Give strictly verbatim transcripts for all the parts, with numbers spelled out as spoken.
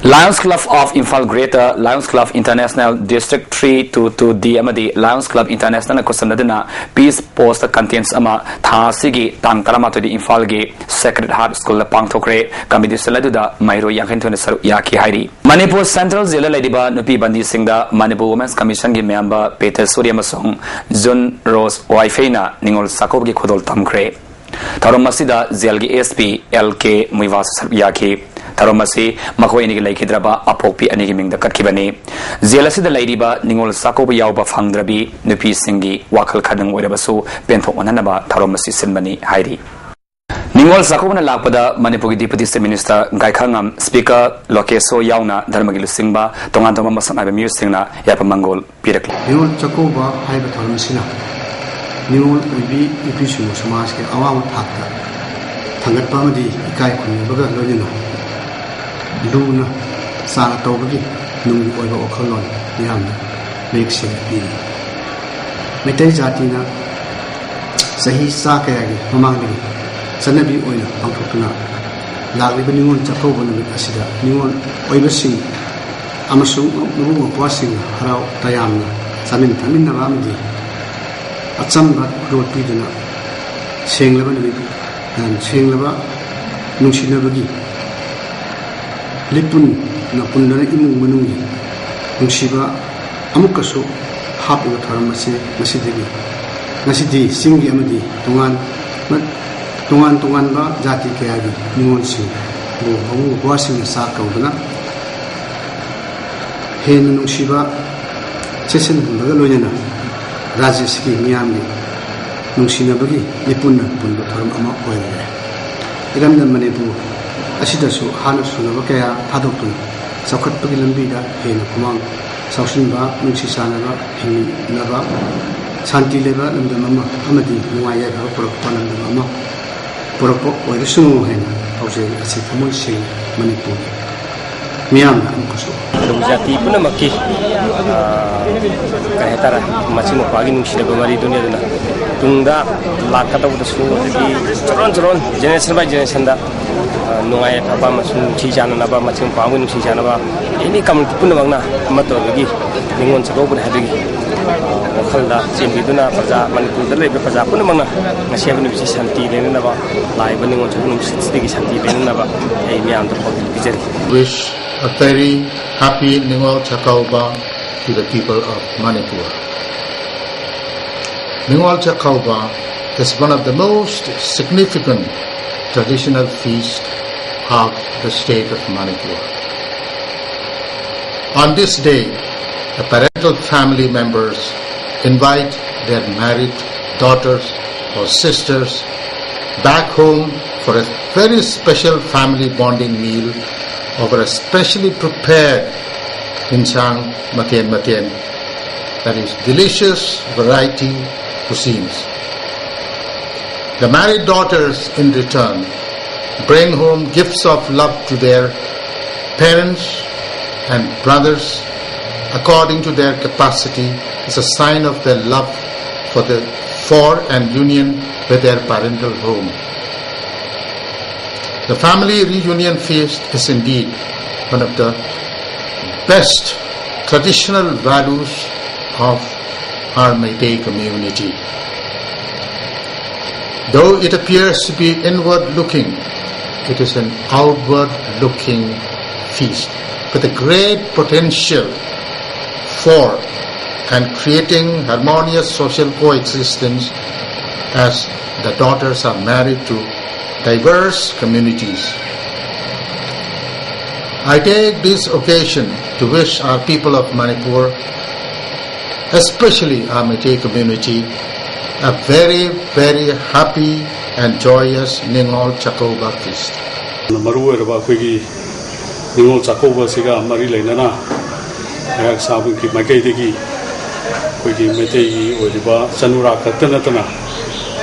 Lions Club of Imphal Greater, Lions Club International District three two two D ꯑꯃꯗꯤ Lions Club Internationalꯅ ꯈꯨꯠꯁꯝꯅꯗꯨꯅ Peace Post contest ꯑꯃ ꯊꯥ ꯑꯁꯤꯒꯤ ꯇꯥꯡ ꯇꯔꯥꯃꯥꯊꯣꯏꯗ ꯏꯝꯐꯥꯜꯒꯤ Sacred Heart Schoolꯗ ꯄꯥꯡꯊꯣꯛꯈ꯭ꯔꯦ꯫ Competition ꯑꯗꯨꯗ ꯃꯍꯩꯔꯣꯏ ꯌꯥꯡꯈꯩ ꯊꯣꯏꯅ ꯁꯔꯨꯛ ꯌꯥꯈꯤ ꯍꯥꯏꯔꯤ꯫ ꯃꯅꯤꯄꯨꯔ Central Jailꯗ ꯂꯩꯔꯤꯕ ꯅꯨꯄꯤ ꯕꯟꯗꯤꯁꯤꯡꯗ Manipur Women's Commissionꯒꯤ member ꯄꯦꯇꯦꯁꯣꯔꯤ ꯑꯃꯁꯨꯡ ꯖꯨꯟ ꯔꯣꯁ ꯋꯥꯏꯐꯩꯅ ꯅꯤꯉꯣꯜ ꯆꯥꯛꯀꯧꯕꯒꯤ ꯈꯨꯗꯣꯜ ꯇꯝꯈ꯭ꯔꯦ꯫ ꯊꯧꯔꯝ ꯑꯁꯤꯗ jailꯒꯤ SP L K ꯃꯨꯏꯋꯥꯁꯨ ꯁꯔꯨꯛ ꯌꯥꯈꯤ꯫ ꯊꯧꯔꯝ ꯑꯁꯤ ꯃꯈꯣꯏ ꯑꯅꯤꯒꯤ ꯂꯩꯈꯤꯗ꯭ꯔꯕ ꯑꯄꯣꯛꯄꯤ ꯑꯅꯤꯒꯤ ꯃꯤꯡꯗ ꯀꯠꯈꯤꯕꯅꯤ꯫ Jail ꯑꯁꯤꯗ ꯂꯩꯔꯤꯕ ꯅꯤꯉꯣꯜ ꯆꯥꯛꯀꯧꯕ ꯌꯥꯎꯕ ꯐꯪꯗ꯭ꯔꯕꯤ ꯅꯨꯄꯤꯁꯤꯡꯒꯤ ꯋꯥꯈꯜ ꯈꯟꯗꯪ ꯑꯣꯏꯔꯕꯁꯨ ꯄꯦꯟꯊꯣꯛ ꯑꯣꯏꯅꯅꯕ ꯊꯧꯔꯝ ꯑꯁꯤ ꯁꯤꯟꯕꯅꯤ ꯍꯥꯏꯔꯤ꯫ ꯅꯤꯉꯣꯜ ꯆꯥꯛꯀꯧꯕꯅ ꯂꯥꯛꯄꯗ ꯃꯅꯤꯄꯨꯔꯒꯤ Deputy Chief Minister ꯒꯥꯏꯈꯉꯝ, Speaker ꯂꯣꯀꯦꯁꯣ ꯌꯥꯎꯅ ꯙꯔꯃꯒꯤ ꯂꯨꯆꯤꯡꯕ, ꯇꯣꯉꯥꯟ ꯇꯣꯉꯥꯟꯕ ꯃꯁꯛ ꯅꯥꯏꯕ ꯃꯤꯑꯣꯏꯁꯤꯡꯅ ꯌꯥꯏꯐ ꯃꯪꯒꯣꯜ ꯄꯤꯔꯛꯂꯤ꯫ ꯅꯤꯉꯣꯜ ꯆꯥꯛꯀꯧꯕ ꯍꯥꯏꯕ ꯊꯧꯔꯝ ꯑꯁꯤꯅ ꯅꯤꯉꯣꯜ ꯑꯣꯏꯕꯤ ꯅꯨꯄꯤꯁꯤꯡꯕꯨ ꯁꯃꯥꯖꯀꯤ ꯑꯋꯥꯡꯕ ꯊꯥꯛꯇ ꯊꯥꯡꯒꯠꯄ ꯑꯃꯗꯤ ꯏꯀꯥꯏ ꯈꯨꯝꯅꯕꯒ ꯂꯣꯏꯅꯅ ꯂꯨꯅ ꯆꯥꯅ ꯇꯧꯕꯒꯤ ꯅꯨꯡꯒꯤ ꯑꯣꯏꯕ ꯋꯥꯈꯜꯂꯣꯟ ꯃꯤꯌꯥꯝꯗ ꯃꯌꯦꯛ ꯁꯦꯡꯅ ꯄꯤꯔꯤ꯫ ꯃꯩꯇꯩ ꯖꯥꯇꯤꯅ ꯆꯍꯤ ꯆꯥ ꯀꯌꯥꯒꯤ ꯃꯃꯥꯡꯗꯒꯤ ꯆꯠꯅꯕꯤ ꯑꯣꯏꯅ ꯄꯥꯡꯊꯣꯛꯇꯨꯅ ꯂꯥꯛꯂꯤꯕ ꯅꯤꯉꯣꯜ ꯆꯥꯛꯀꯧꯕ ꯅꯨꯃꯤꯠ ꯑꯁꯤꯗ ꯅꯤꯉꯣꯜ ꯑꯣꯏꯕꯁꯤꯡ ꯑꯃꯁꯨꯡ ꯃꯕꯨꯡ ꯃꯧꯄ꯭ꯋꯥꯁꯤꯡꯅ ꯍꯔꯥꯎ ꯇꯌꯥꯝꯅ ꯆꯥꯃꯤꯟ ꯊꯛꯃꯤꯟꯅꯕ ꯑꯃꯗꯤ ꯑꯆꯝꯕ ꯈꯨꯗꯣꯜ ꯄꯤꯗꯨꯅ ꯁꯦꯡꯂꯕ ꯅꯨꯃꯤꯠ, ꯁꯦꯡꯂꯕ ꯅꯨꯡꯁꯤꯅꯕꯒꯤ ꯂꯤꯄꯨꯟꯅ ꯄꯨꯟꯗꯨꯅ ꯏꯃꯨꯡ ꯃꯅꯨꯡꯒꯤ ꯅꯨꯡꯁꯤꯕ ꯑꯃꯨꯛꯀꯁꯨ ꯍꯥꯞꯂꯤꯕ ꯊꯧꯔꯝ ꯑꯁꯤ ꯉꯁꯤꯗꯒꯤ, ꯉꯁꯤꯗꯤ ꯆꯤꯡꯒꯤ ꯑꯃꯗꯤ ꯇꯣꯉꯥꯟ-, ꯇꯣꯉꯥꯟ ꯇꯣꯉꯥꯟꯕ ꯖꯥꯇꯤ ꯀꯌꯥꯒꯤ ꯅꯤꯉꯣꯜꯁꯤꯡꯕꯨ ꯃꯕꯨꯡ ꯃꯧꯄ꯭ꯋꯥꯁꯤꯡꯅ ꯆꯥꯛ ꯀꯧꯗꯨꯅ ꯍꯦꯟꯅ ꯅꯨꯡꯁꯤꯕ ꯆꯦꯠꯁꯤꯟꯍꯟꯕꯒ ꯂꯣꯏꯅꯅ ꯔꯥꯖ꯭ꯌ ꯑꯁꯤꯒꯤ ꯃꯤꯌꯥꯝꯒꯤ ꯅꯨꯡꯁꯤꯅꯕꯒꯤ ꯂꯤꯄꯨꯟꯅ ꯄꯨꯟꯕ ꯊꯧꯔꯝ ꯑꯃ ꯑꯣꯏꯔꯦ꯫ ꯏꯔꯝꯗꯝ ꯃꯅꯤꯄꯨꯔ ꯑꯁꯤꯗꯁꯨ ꯍꯥꯟꯅ ꯁꯨꯅꯕ ꯀꯌꯥ ꯊꯥꯗꯣꯛꯇꯨꯅ ꯆꯥꯎꯈꯠꯄꯒꯤ ꯂꯝꯕꯤꯗ ꯍꯦꯟꯅ ꯈꯨꯃꯥꯡ ꯆꯥꯎꯁꯤꯟꯕ, ꯅꯨꯡꯁꯤ ꯆꯥꯟꯅꯕ, ꯍꯤꯡꯃꯤꯟꯅꯕ, ꯁꯥꯟꯇꯤ ꯂꯩꯕ ꯂꯝꯗꯝ ꯑꯃ ꯑꯃꯗꯤ ꯅꯨꯡꯉꯥꯏ ꯌꯥꯏꯐꯕ ꯄꯨꯔꯛꯄ ꯂꯝꯗꯝ ꯑꯃ ꯄꯨꯔꯛꯄ ꯑꯣꯏꯔꯁꯅꯨ ꯍꯥꯏꯅ ꯄꯥꯎꯖꯦꯜ ꯑꯁꯤ ꯊꯃꯣꯏ ꯁꯦꯡꯅ ꯃꯅꯤꯄꯨꯔꯒꯤ ꯃꯤꯌꯥꯝꯅ ꯑꯃꯨꯛꯀꯁꯨ ꯑꯗꯨꯒ ꯖꯥꯇꯤ ꯄꯨꯝꯅꯃꯛꯀꯤ, ꯑ, ꯀꯩ ꯍꯥꯏꯇꯥꯔꯦ, ꯃꯆꯤꯟ ꯃꯧꯄ꯭ꯋꯥꯒꯤ ꯅꯨꯡꯁꯤꯅꯕ ꯃꯔꯤꯗꯨꯅꯤ꯫ ꯑꯗꯨꯅ ꯇꯨꯡꯗ ꯂꯥꯛꯀꯗꯧꯕꯗꯁꯨ, ꯑꯗꯒꯤ ꯆꯔꯣꯟ ꯆꯔꯣꯟ, generation by generationꯗ, ꯑ, ꯅꯨꯡꯉꯥꯏ ꯑꯐꯕ ꯑꯃꯁꯨꯡ ꯅꯨꯡꯁꯤ ꯆꯥꯟꯅꯅꯕ, ꯃꯆꯤꯟ ꯃꯧꯄ꯭ꯋꯥꯒꯤ ꯅꯨꯡꯁꯤ ꯆꯥꯟꯅꯕ, ꯑꯦꯅꯤ ꯀꯝꯃ꯭ꯌꯨꯅꯤꯇꯤ ꯄꯨꯝꯅꯃꯛꯅ ꯑꯃꯠꯇ ꯑꯣꯏꯕꯒꯤ ꯅꯤꯉꯣꯜ ꯆꯥꯛꯀꯧꯕꯅꯤ ꯍꯥꯏꯕꯒꯤ, ꯑ, ꯋꯥꯈꯜꯗ ꯆꯦꯟꯕꯤꯗꯨꯅ ꯄ꯭ꯔꯖꯥ, ꯃꯅꯤꯄꯨꯔꯗ ꯂꯩꯕ ꯄ꯭ꯔꯖꯥ ꯄꯨꯝꯅꯃꯛꯅ ꯉꯁꯤ ꯍꯥꯏꯕ ꯅꯨꯃꯤꯠꯁꯤ ꯁꯥꯟꯇꯤ ꯂꯩꯅꯅꯕ, ꯂꯥꯛꯏꯕ ꯅꯤꯉꯣꯜ ꯆꯥꯛꯀꯧꯕ ꯅꯨꯃꯤꯠꯁꯤꯗꯒꯤ ꯁꯥꯟꯇꯤ ꯂꯩꯅꯅꯕ ꯑꯩ ꯃꯤꯌꯥꯝꯗ ꯄꯥꯎꯖꯦꯜ ꯄꯤꯖꯔꯤ꯫ Wish a very happy Ningol Chakauba to the people of Manipur. Ningol Chakauba is one of the most significant traditional feasts of the state of Manipur. On this day, the parental family members invite their married daughters or sisters back home for a very special family bonding meal over a specially prepared insang maten maten, that is delicious variety cuisines. The married daughters, in return, bring home gifts of love to their parents and brothers according to their capacity, as a sign of their love for the, for and union with their parental home. The family reunion feast is indeed one of the best traditional values of our Meitei community. Though it appears to be inward looking, it is an outward looking feast with a great potential for and creating harmonious social coexistence as the daughters are married to diverse communities. I take this occasion to wish our people of Manipur, especially our Meitei community, a very, very happy and joyous Ningol Chakouba feast. ꯃꯔꯨ ꯑꯣꯏꯔꯕ ꯑꯩꯈꯣꯏꯒꯤ ꯅꯤꯉꯣꯜ ꯆꯥꯛꯀꯧꯕ ꯑꯁꯤꯒ ꯃꯔꯤ ꯂꯩꯅꯅ ꯑꯩꯍꯥꯛ ꯏꯁꯥꯃꯛꯀꯤ ꯃꯥꯏꯀꯩꯗꯒꯤ ꯑꯩꯈꯣꯏꯒꯤ ꯃꯩꯇꯩꯒꯤ ꯑꯣꯏꯔꯤꯕ ꯆꯅꯨꯔꯥ ꯈꯛꯇ ꯅꯠꯇꯅ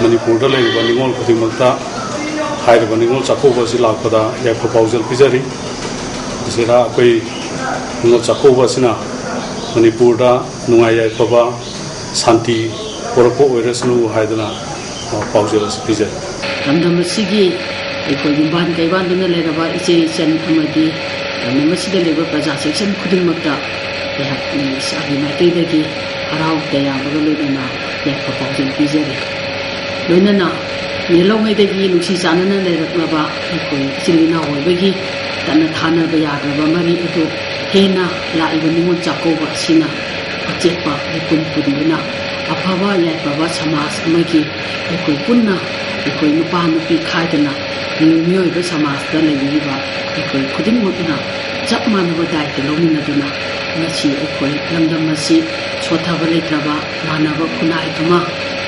ꯃꯅꯤꯄꯨꯔꯗ ꯂꯩꯔꯤꯕ ꯅꯤꯉꯣꯜ ꯈꯨꯗꯤꯡꯃꯛꯇ ꯍꯥꯏꯔꯤꯕ ꯅꯤꯉꯣꯜ ꯆꯥꯛꯀꯧꯕ ꯑꯁꯤ ꯂꯥꯛꯄꯗ ꯌꯥꯏꯐ ꯄꯥꯎꯖꯦꯜ ꯄꯤꯖꯔꯤ꯫ ꯁꯤꯗ ꯑꯩꯈꯣꯏ ꯅꯤꯉꯣꯜ ꯆꯥꯛꯀꯧꯕ ꯑꯁꯤꯅ ꯃꯅꯤꯄꯨꯔꯗ ꯅꯨꯡꯉꯥꯏ ꯌꯥꯏꯐꯕ, ꯁꯥꯟꯇꯤ ꯄꯨꯔꯛꯄ ꯑꯣꯏꯔꯁꯅꯨ ꯍꯥꯏꯗꯨꯅ, ꯑ, ꯄꯥꯎꯖꯦꯜ ꯑꯁꯤ ꯄꯤꯖꯔꯤ꯫ ꯂꯝꯗꯝ ꯑꯁꯤꯒꯤ ꯑꯩꯈꯣꯏ ꯌꯨꯝꯕꯥꯟ ꯀꯩꯕꯥꯟꯗꯨꯅ ꯂꯩꯔꯕ ꯏꯆꯦ ꯏꯆꯟ ꯑꯃꯗꯤ ꯂꯝꯗꯝ ꯑꯁꯤꯗ ꯂꯩꯕ ꯄ꯭ꯔꯖꯥ ꯁꯦꯛꯁꯟ ꯈꯨꯗꯤꯡꯃꯛꯇ ꯑꯩꯍꯥꯛ ꯏꯁꯥꯒꯤ ꯃꯥꯏꯀꯩꯗꯒꯤ ꯍꯔꯥꯎ ꯇꯌꯥꯝꯕꯒ ꯂꯣꯏꯅꯅ ꯌꯥꯏꯐ ꯄꯥꯎꯖꯦꯜ ꯄꯤꯖꯔꯤ꯫ ꯂꯣꯏꯅꯅ ꯃꯦꯂꯧꯉꯩꯗꯒꯤ ꯅꯨꯡꯁꯤ ꯆꯥꯟꯅꯅ ꯂꯩꯔꯛꯂꯕ ꯑꯩꯈꯣꯏ ꯏꯆꯤꯜ ꯏꯅꯥꯎ ꯑꯣꯏꯕꯒꯤ ꯇꯠꯅ ꯊꯥꯅꯕ ꯌꯥꯗ꯭ꯔꯕ ꯃꯔꯤ ꯑꯗꯨ ꯍꯦꯟꯅ ꯂꯥꯛꯂꯤꯕ ꯅꯤꯉꯣꯜ ꯆꯥꯛꯀꯧꯕ ꯑꯁꯤꯅ ꯑꯆꯦꯠꯄ ꯂꯩꯄꯨꯟ ꯄꯨꯟꯗꯨꯅ ꯑꯐꯕ ꯌꯥꯏꯐꯕ ꯁꯃꯥꯖ ꯑꯃꯒꯤ ꯑꯩꯈꯣꯏ ꯄꯨꯟꯅ ꯑꯩꯈꯣꯏ ꯅꯨꯄꯥ ꯅꯨꯄꯤ ꯈꯥꯏꯗꯅ ꯃꯤꯑꯣꯏꯕ ꯁꯃꯥꯖꯇ ꯂꯩꯕꯤꯔꯤꯕ ꯑꯩꯈꯣꯏ ꯈꯨꯗꯤꯡꯃꯛꯅ ꯆꯞ ꯃꯥꯟꯅꯕ ꯗꯥꯏꯇ ꯂꯧꯃꯤꯟꯅꯗꯨꯅ ꯉꯁꯤ ꯑꯩꯈꯣꯏ ꯂꯝꯗꯝ ꯑꯁꯤ ꯁꯣꯠꯊꯕ ꯂꯩꯇ꯭ꯔꯕ ꯃꯥꯟꯅꯕ ꯈꯨꯟꯅꯥꯏ ꯑꯃ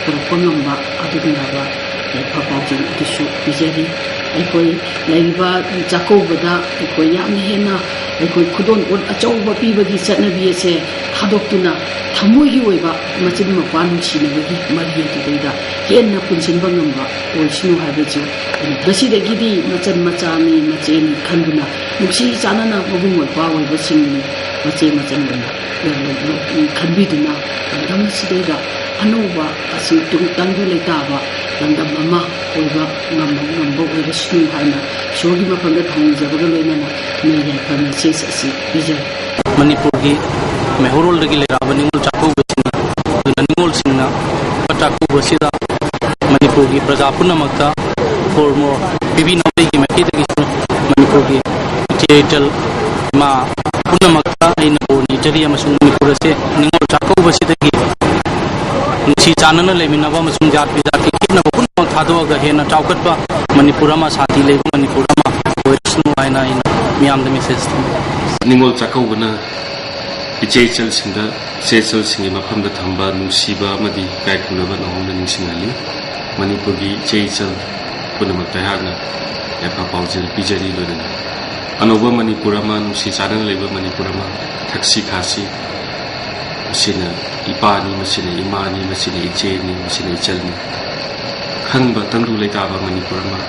ꯄꯨꯔꯛꯄ ꯉꯝꯕ ꯑꯗꯨꯒꯨꯝꯂꯕ ꯌꯥꯏꯐ ꯄꯥꯎꯖꯦꯜ ꯑꯗꯨꯁꯨ ꯄꯤꯖꯔꯤ꯫ ꯑꯩꯈꯣꯏ ꯂꯩꯔꯤꯕ ꯆꯥꯛꯀꯧꯕꯗ ꯑꯩꯈꯣꯏ ꯌꯥꯝꯅ ꯍꯦꯟꯅ ꯑꯩꯈꯣꯏ ꯈꯨꯗꯣꯜ ꯄꯣꯠ ꯑꯆꯧꯕ ꯄꯤꯕꯒꯤ ꯆꯠꯅꯕꯤ ꯑꯁꯦ ꯊꯥꯗꯣꯛꯇꯨꯅ ꯊꯃꯣꯏꯒꯤ ꯑꯣꯏꯕ ꯃꯆꯤꯟ ꯃꯧꯄ꯭ꯋꯥ ꯅꯨꯡꯁꯤꯅꯕꯒꯤ ꯃꯔꯤ ꯑꯗꯨꯗꯩꯗ ꯍꯦꯟꯅ ꯄꯨꯟꯁꯤꯟꯕ ꯉꯝꯕ ꯑꯣꯏꯁꯅꯨ ꯍꯥꯏꯕꯁꯤ ꯑꯩꯅ ꯉꯁꯤꯗꯒꯤꯗꯤ ꯃꯆꯟ ꯃꯆꯥꯅꯤ ꯃꯆꯦꯅꯤ ꯈꯟꯗꯨꯅ ꯅꯨꯡꯁꯤ ꯆꯥꯟꯅꯅ ꯃꯕꯨꯡ ꯃꯧꯄ꯭ꯋꯥ ꯑꯣꯏꯕꯁꯤꯡꯅꯤ ꯃꯆꯦ ꯃꯆꯟꯕꯨ ꯈꯟꯕꯤꯗꯨꯅ ꯂꯝꯗꯝ ꯑꯁꯤꯗꯩꯗ ꯑꯅꯧꯕ ꯑꯁꯤ ꯇꯨꯡ ꯇꯪꯗꯨ ꯂꯩꯇꯥꯕ ꯂꯝꯗꯝ ꯑꯃ ꯑꯣꯏꯕ ꯉꯝꯕ ꯉꯝꯕ ꯑꯣꯏꯔꯁꯅꯨ ꯍꯥꯏꯅ ꯏꯁꯣꯔꯒꯤ ꯃꯐꯝꯗ ꯊꯧꯅꯤꯖꯕꯒ ꯂꯣꯏꯅꯅ ꯅꯣꯏ ꯌꯥꯏꯐ message ꯑꯁꯤ ꯄꯤꯖꯔꯤ꯫ ꯃꯅꯤꯄꯨꯔꯒꯤ ꯃꯩꯍꯧꯔꯣꯜꯗꯒꯤ ꯂꯩꯔꯛꯑꯕ ꯅꯤꯉꯣꯜ ꯆꯥꯛꯀꯧꯕꯁꯤꯅꯤ꯫ ꯑꯗꯨꯅ ꯅꯤꯉꯣꯜꯁꯤꯡꯅ ꯆꯥꯛꯀꯧꯕꯁꯤꯗ ꯃꯅꯤꯄꯨꯔꯒꯤ ꯄ꯭ꯔꯖꯥ ꯄꯨꯝꯅꯃꯛꯇ ꯈꯨꯔꯨꯝꯃꯣ ꯄꯤꯕꯤꯅꯕꯒꯤ ꯃꯥꯏꯀꯩꯗꯒꯤꯁꯨ ꯃꯅꯤꯄꯨꯔꯒꯤ ꯏꯆꯦ ꯏꯆꯜ ꯏꯃꯥ ꯄꯨꯝꯅꯃꯛꯇ ꯑꯩꯅ ꯕꯣꯔ ꯅꯤꯖꯔꯤ ꯑꯃꯁꯨꯡ ꯃꯅꯤꯄꯨꯔ ꯑꯁꯦ ꯅꯤꯉꯣꯜ ꯆꯥꯛꯀꯧꯕꯁꯤꯗꯒꯤ ꯅꯨꯡꯁꯤ ꯆꯥꯟꯅꯅ ꯂꯩꯃꯤꯟꯅꯕ ꯑꯃꯁꯨꯡ ꯖꯥꯠ ꯕꯤꯖꯥꯠꯀꯤ ꯈꯦꯠꯅꯕ ꯄꯨꯝꯅꯃꯛ ꯊꯥꯗꯣꯛꯑꯒ ꯍꯦꯟꯅ ꯆꯥꯎꯈꯠꯄ ꯃꯅꯤꯄꯨꯔ ꯑꯃ, ꯁꯥꯟꯇꯤ ꯂꯩꯕ ꯃꯅꯤꯄꯨꯔ ꯑꯃ ꯑꯣꯏꯔꯁꯅꯨ ꯍꯥꯏꯅ ꯑꯩꯅ ꯃꯤꯌꯥꯝꯗ message ꯊꯝꯖꯔꯤ꯫ ꯅꯤꯉꯣꯜ ꯆꯥꯛꯀꯧꯕꯅ ꯏꯆꯦ ꯏꯆꯜꯁꯤꯡꯗ, ꯏꯆꯦ ꯏꯆꯜꯁꯤꯡꯒꯤ ꯃꯐꯝꯗ ꯊꯝꯕ ꯅꯨꯡꯁꯤꯕ ꯑꯃꯗꯤ ꯏꯀꯥꯏ ꯈꯨꯝꯅꯕ ꯅꯧꯍꯧꯅ ꯅꯤꯡꯁꯤꯡꯍꯜꯂꯤ꯫ ꯃꯅꯤꯄꯨꯔꯒꯤ ꯏꯆꯦ ꯏꯆꯜ ꯄꯨꯝꯅꯃꯛꯇ ꯑꯩꯍꯥꯛꯅ ꯌꯥꯏꯐ ꯄꯥꯎꯖꯦꯜ ꯄꯤꯖꯔꯤ꯫ ꯂꯣꯏꯅꯅ ꯑꯅꯧꯕ ꯃꯅꯤꯄꯨꯔ ꯑꯃ, ꯅꯨꯡꯁꯤ ꯆꯥꯟꯅꯅ ꯂꯩꯕ ꯃꯅꯤꯄꯨꯔ ꯑꯃ, ꯊꯛꯁꯤ ꯈꯥꯁꯤ, ꯃꯁꯤꯅ ꯏꯄꯥꯅꯤ, ꯃꯁꯤꯅ ꯏꯃꯥꯅꯤ, ꯃꯁꯤꯅ ꯏꯆꯦꯅꯤ, ꯃꯁꯤꯅ ꯏꯆꯜꯅꯤ ꯈꯟꯕ ꯇꯪꯗꯨ ꯂꯩꯇꯥꯕ ꯃꯅꯤꯄꯨꯔ ꯑꯃ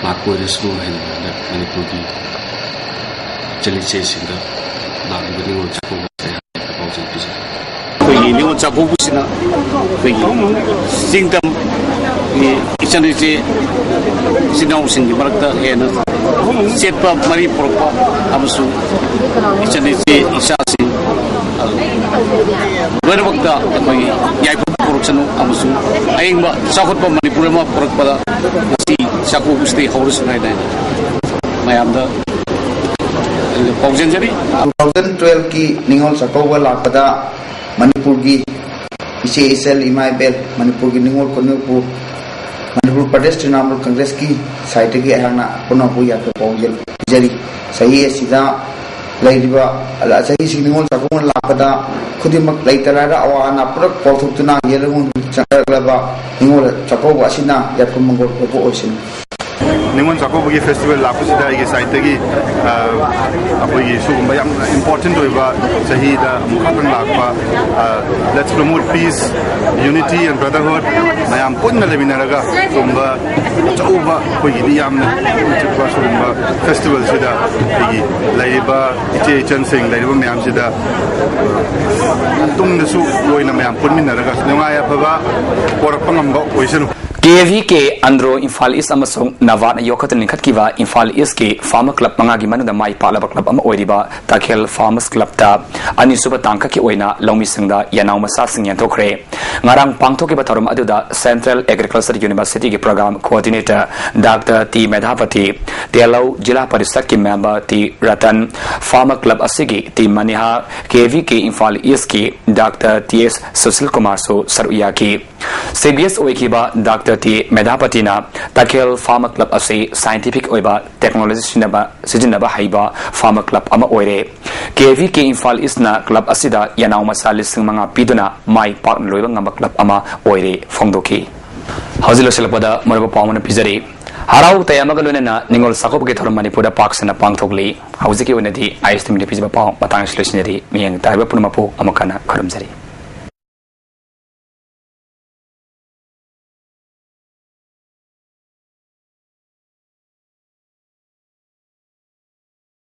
ꯂꯥꯛꯄ ꯑꯣꯏꯔꯁꯅꯨ ꯍꯥꯏꯅ ꯍꯟꯗꯛ ꯃꯅꯤꯄꯨꯔꯒꯤ ꯏꯆꯜ ꯏꯆꯦꯁꯤꯡꯗ ꯂꯥꯛꯂꯤꯕ ꯅꯤꯉꯣꯜ ꯆꯥꯛꯀꯧꯕꯁꯦ ꯄꯥꯎꯖꯦꯜ ꯄꯤꯖꯔꯤ꯫ ꯑꯩꯈꯣꯏꯒꯤ ꯅꯤꯉꯣꯜ ꯆꯥꯛꯀꯧꯕꯁꯤꯅ ꯑꯩꯈꯣꯏꯒꯤ ꯆꯤꯡꯗꯝꯒꯤ ꯏꯆꯟ ꯏꯆꯦ ꯏꯆꯤꯟ ꯏꯅꯥꯎꯁꯤꯡꯒꯤ ꯃꯔꯛꯇ ꯍꯦꯟꯅ ꯆꯦꯠꯄ ꯃꯔꯤ ꯄꯨꯔꯛꯄ ꯑꯃꯁꯨꯡ ꯏꯆꯟ ꯏꯆꯦ ꯏꯆꯥꯁꯤꯡ ꯂꯣꯏꯅꯃꯛꯇ ꯑꯩꯈꯣꯏꯒꯤ ꯌꯥꯏꯐꯕ ꯄꯨꯔꯛꯁꯅꯨ ꯑꯃꯁꯨꯡ ꯑꯌꯦꯡꯕ ꯆꯥꯎꯈꯠꯄ ꯃꯅꯤꯄꯨꯔ ꯑꯃ ꯄꯨꯔꯛꯄꯗ ꯉꯁꯤ ꯆꯥꯛꯀꯧꯕꯁꯤꯗꯒꯤ ꯍꯧꯔꯁꯅꯨ ꯍꯥꯏꯅ ꯃꯌꯥꯝꯗ ꯄꯥꯎꯖꯦꯟꯖꯔꯤ꯫ Two thousand twelve ꯀꯤ ꯅꯤꯉꯣꯜ ꯆꯥꯛꯀꯧꯕ ꯂꯥꯛꯄꯗ ꯃꯅꯤꯄꯨꯔꯒꯤ ꯏꯆꯦ ꯏꯆꯜ ꯏꯃꯥ ꯏꯕꯦꯜ, ꯃꯅꯤꯄꯨꯔꯒꯤ ꯅꯤꯉꯣꯜ ꯈꯨꯟꯅꯨꯄꯨ, ꯃꯅꯤꯄꯨꯔ ꯄ꯭ꯔꯗꯦꯁ ꯇ꯭ꯔꯤꯅꯥꯃꯨꯜ ꯀꯪꯒ꯭ꯔꯦꯁꯀꯤ ꯁꯥꯏꯠꯇꯒꯤ ꯑꯩꯍꯥꯛꯅ ꯄꯨꯝꯅꯃꯛꯄꯨ ꯌꯥꯏꯐ ꯄꯥꯎꯖꯦꯜ ꯄꯤꯖꯔꯤ꯫ ꯆꯍꯤ ꯑꯁꯤꯗ ꯂꯩꯔꯤꯕ ꯆꯍꯤꯁꯤ ꯅꯤꯉꯣꯜ ꯆꯥꯛꯀꯧꯕ ꯂꯥꯛꯄꯗ ꯈꯨꯗꯤꯡꯃꯛ ꯂꯩꯇ ꯂꯥꯏꯔ ꯑꯋꯥ ꯑꯅꯥ ꯄꯨꯂꯞ ꯀꯥꯎꯊꯣꯛꯇꯨꯅ ꯌꯦꯜꯂꯒ ꯆꯠꯂꯛꯂꯕ ꯅꯤꯉꯣꯜ ꯆꯥꯛꯀꯧꯕ ꯑꯁꯤꯅ ꯌꯥꯏꯐ ꯃꯪꯒꯣꯜ ꯄꯨꯔꯛꯄ ꯑꯣꯏꯁꯅꯨ꯫ ꯅꯤꯉꯣꯜ ꯆꯥꯛꯀꯧꯕꯒꯤ ꯐꯦꯁꯇꯤꯚꯦꯜ ꯂꯥꯛꯄꯁꯤꯗ ꯑꯩꯒꯤ ꯁꯥꯏꯠꯇꯒꯤ, ꯑ, ꯑꯩꯈꯣꯏꯒꯤ ꯁꯤꯒꯨꯝꯕ ꯌꯥꯝꯅ ꯏꯝꯄꯣꯔꯇꯦꯟ ꯑꯣꯏꯕ ꯆꯍꯤꯗ ꯑꯃꯨꯛꯈꯛꯇꯪ ꯂꯥꯛꯄ, ꯑ, Let's promote peace, unity and brotherhood, ꯃꯌꯥꯝ ꯄꯨꯟꯅ ꯂꯩꯃꯤꯟꯅꯔꯒ ꯁꯤꯒꯨꯝꯕ ꯑꯆꯧꯕ ꯑꯩꯈꯣꯏꯒꯤꯗꯤ ꯌꯥꯝꯅ ꯏꯪ ꯆꯤꯛꯄ ꯁꯤꯒꯨꯝꯕ ꯐꯦꯁꯇꯤꯚꯦꯜꯁꯤꯗ ꯑꯩꯒꯤ ꯂꯩꯔꯤꯕ ꯏꯆꯦ ꯏꯆꯟꯁꯤꯡ ꯂꯩꯔꯤꯕ ꯃꯌꯥꯝꯁꯤꯗ ꯇꯨꯡꯗꯁꯨ ꯑꯣꯏꯅ ꯃꯌꯥꯝ ꯄꯨꯟꯃꯤꯟꯅꯔꯒ ꯅꯨꯡꯉꯥꯏ ꯑꯐꯕ ꯄꯣꯔꯛꯄ ꯉꯝꯕ ꯑꯣꯏꯁꯅꯨ꯫ ꯀꯦ ꯚꯤ ꯀꯦ ꯑꯟꯗ꯭ꯔꯣ ꯏꯝꯐꯥꯜ ꯏꯁ ꯑꯃꯁꯨꯡ ꯅꯕꯥꯠꯅ ꯌꯣꯛꯈꯠꯇꯨꯅ ꯂꯤꯡꯈꯠꯈꯤꯕ ꯏꯝꯐꯥꯜ ꯏꯁꯀꯤ ꯐꯥꯔꯃꯔ ꯀ꯭ꯂꯕ ꯃꯉꯥꯒꯤ ꯃꯅꯨꯡꯗ ꯃꯥꯏ ꯄꯥꯛꯂꯕ ꯀ꯭ꯂꯕ ꯑꯃ ꯑꯣꯏꯔꯤꯕ ꯇꯈꯦꯜ ꯐꯥꯔꯃꯔꯁ ꯀ꯭ꯂꯕꯇ ꯑꯅꯤꯁꯨꯕ ꯇꯥꯡꯀꯛꯀꯤ ꯑꯣꯏꯅ ꯂꯧꯃꯤꯁꯤꯡꯗ ꯌꯦꯅꯥꯎ ꯃꯆꯥꯁꯤꯡ ꯌꯦꯟꯊꯣꯛꯈ꯭ꯔꯦ꯫ ꯉꯔꯥꯡ ꯄꯥꯡꯊꯣꯛꯈꯤꯕ ꯊꯧꯔꯝ ꯑꯗꯨꯗ ꯁꯦꯟꯇ꯭ꯔꯦꯜ ꯑꯦꯒ꯭ꯔꯤꯀꯜꯆꯔ ꯌꯨꯅꯤꯚꯔꯁꯤꯇꯤꯒꯤ programme coordinator doctor T Medhapati, Telou zila ꯄꯔꯤꯁꯠꯀꯤ member T Ratan, farmer club ꯑꯁꯤꯒꯤ T Maniha, K V K Imphal ꯏꯁꯀꯤ ꯗꯥꯛꯇꯔ ꯇꯤ ꯑꯦꯁ ꯁꯨꯁꯤꯜ ꯀꯨꯃꯥꯔꯁꯨ ꯁꯔꯨꯛ ꯌꯥꯈꯤ꯫ ꯁꯤ ꯕꯤ ꯑꯦꯁ ꯑꯣꯏꯈꯤꯕ ꯗꯥꯛꯇꯔ ꯇꯤ ꯃꯦꯙꯥꯄꯇꯤꯅ ꯇꯈꯦꯜ ꯐꯥꯔꯃꯔ ꯀ꯭ꯂꯕ ꯑꯁꯤ ꯁꯥꯏꯟꯇꯤꯐꯤꯛ ꯑꯣꯏꯕ ꯇꯦꯛꯅꯣꯂꯣꯖꯤ ꯁꯤꯖꯤꯟꯅꯕ, ꯁꯤꯖꯤꯟꯅꯕ ꯍꯩꯕ ꯐꯥꯔꯃꯔ ꯀ꯭ꯂꯕ ꯑꯃ ꯑꯣꯏꯔꯦ꯫ ꯀꯦ ꯚꯤ ꯀꯦ ꯏꯝꯐꯥꯜ ꯏꯁꯅ ꯀ꯭ꯂꯕ ꯑꯁꯤꯗ ꯌꯦꯅꯥꯎ ꯃꯆꯥ ꯂꯤꯁꯤꯡ ꯃꯉꯥ ꯄꯤꯗꯨꯅ ꯃꯥꯏ ꯄꯥꯛꯅ ꯂꯣꯏꯕ ꯉꯝꯕ ꯀ꯭ꯂꯕ ꯑꯃ ꯑꯣꯏꯔꯦ ꯐꯣꯡꯗꯣꯛꯈꯤ꯫ ꯍꯧꯖꯤꯛ ꯂꯣꯏꯁꯤꯜꯂꯛꯄꯗ ꯃꯔꯨꯑꯣꯏꯕ ꯄꯥꯎ ꯑꯃꯅ ꯄꯤꯖꯔꯤ꯫ ꯍꯔꯥꯎ ꯇꯌꯥꯝꯕꯒ ꯂꯣꯏꯅꯅ ꯅꯤꯉꯣꯜ ꯆꯥꯛꯀꯧꯕꯒꯤ ꯊꯧꯔꯝ ꯃꯅꯤꯄꯨꯔꯗ ꯄꯥꯛ ꯁꯟꯅ ꯄꯥꯡꯊꯣꯛꯂꯤ꯫ ꯍꯧꯖꯤꯛꯀꯤ ꯑꯣꯏꯅꯗꯤ ꯑꯥꯏ ꯑꯦꯁ ꯇꯤ ꯃꯤꯗꯤꯌꯥ ꯄꯤꯖꯕ ꯄꯥꯎ ꯃꯇꯥꯡ ꯑꯁꯤꯗ ꯂꯣꯏꯁꯤꯟꯖꯔꯤ꯫ ꯃꯤꯠꯌꯦꯡ ꯇꯥꯔꯤꯕ ꯄꯨꯝꯅꯃꯛꯄꯨ ꯑꯃꯨꯛ ꯍꯟꯅ ꯈꯨꯔꯨꯝꯖꯔꯤ꯫